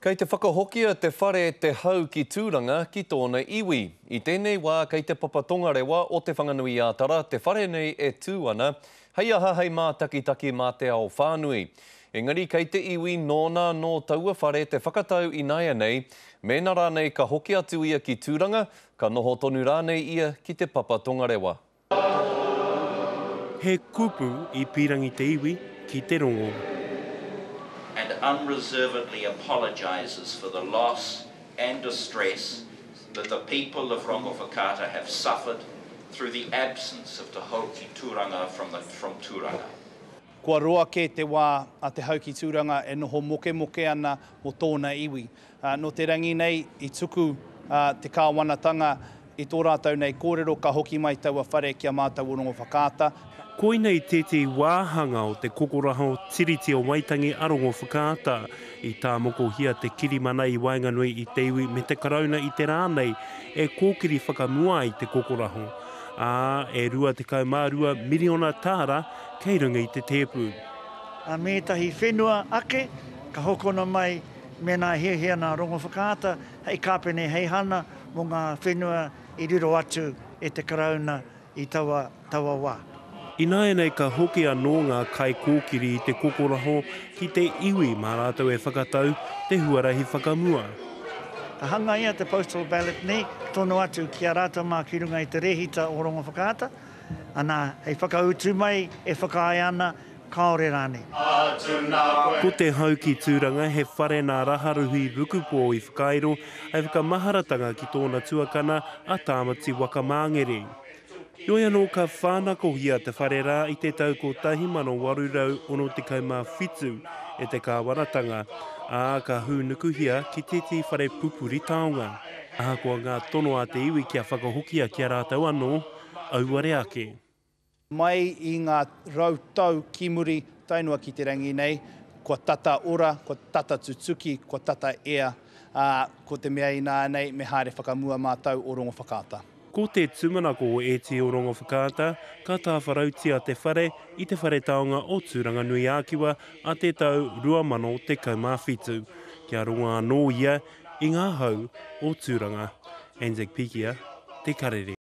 Kei te whakahokia te whare Te Hau ki Tūranga ki tōna iwi. I tēnei wā kei te papa tongarewa o Te Whanganui-ā-Tara te whare nei e tū ana, hei aha hei mātakitaki mā te ao whānui. Engari kei te iwi nōna anō taua whare te whakatau ināianei mēnā rānei ka hoki atu ia ki Tūranga, ka noho tonu rānei ia ki te papa tongarewa. He kupu i pīrangi te iwi ki te rongo. And unreservedly apologises for the loss and distress that the people of Rongowhakaata have suffered through the absence of Te Hau ki Turanga from the from Turanga. Kua roa kē te wā a Te Hau ki Tūranga e noho mokemoke ana mō tōna iwi. Nō te rangi nei i tuku te kāwanatanga i tō rātou nei kōrero ka hoki mai taua whare ki a mātou o Rongowhakaata. Koinei tētehi wāhanga o te kokoraho Tiriti o Waitangi a Rongowhakaata. I tāmokohia te kirimana i waenganui i te iwi me te Karauna i te rā nei e kōkiri whakamua ai te kokoraho, ā, e 22 miriona tāra kei runga i te tēpu. Ā, me ētahi whenua ake ka hokona mai mēnā e hiahia ana a Rongowhakaata hei kāpeneheihana mō ngā whenua i riro atu e te Karauna i taua, taua wā. Ināianei ka hoki anō ngā kaikōkiri i te kokoraho ki te iwi mā rātou e whakatau te huarahi whakamua. Ka hangaia te postal ballot nei, tono atu ki a rātou mā ki runga i te rēhita o Rongowhakaata, Ana, hei whakautu mai e whakaae ana, kāore rānei. Ko Te Hau ki Tūranga he whare nā Raharuhi Rukupō i whakairo hei whakamaharatanga ki tōna tuakana a Tāmati Waka Māngere. Heoi anō ka whānakohia te whare rā i te tau 1867 e te kāwanatanga, ā, ka hūnukuhia ki tētehi whare pupuri taonga. Ahakoa ngā tono a te iwi kia whakahokia ki a rātou anō, auare ake. Mai i ngā rautau ki muri tae noa ki te rangi nei, kua tata ora, kua tata tutuki, kua tata ea, ā, ko te mea ināianei me haere whakamua mātou o Rongowhakaata. Ko te tūmanako o ētehi o Rongowhakaata, ka tāwharautia te whare i te Whare Taonga o Tūranganui-ā-Kiwa a te tau 2017, kia rongo anō ia i ngā hau o Tūranga. Anzac Pikia, Te Karere.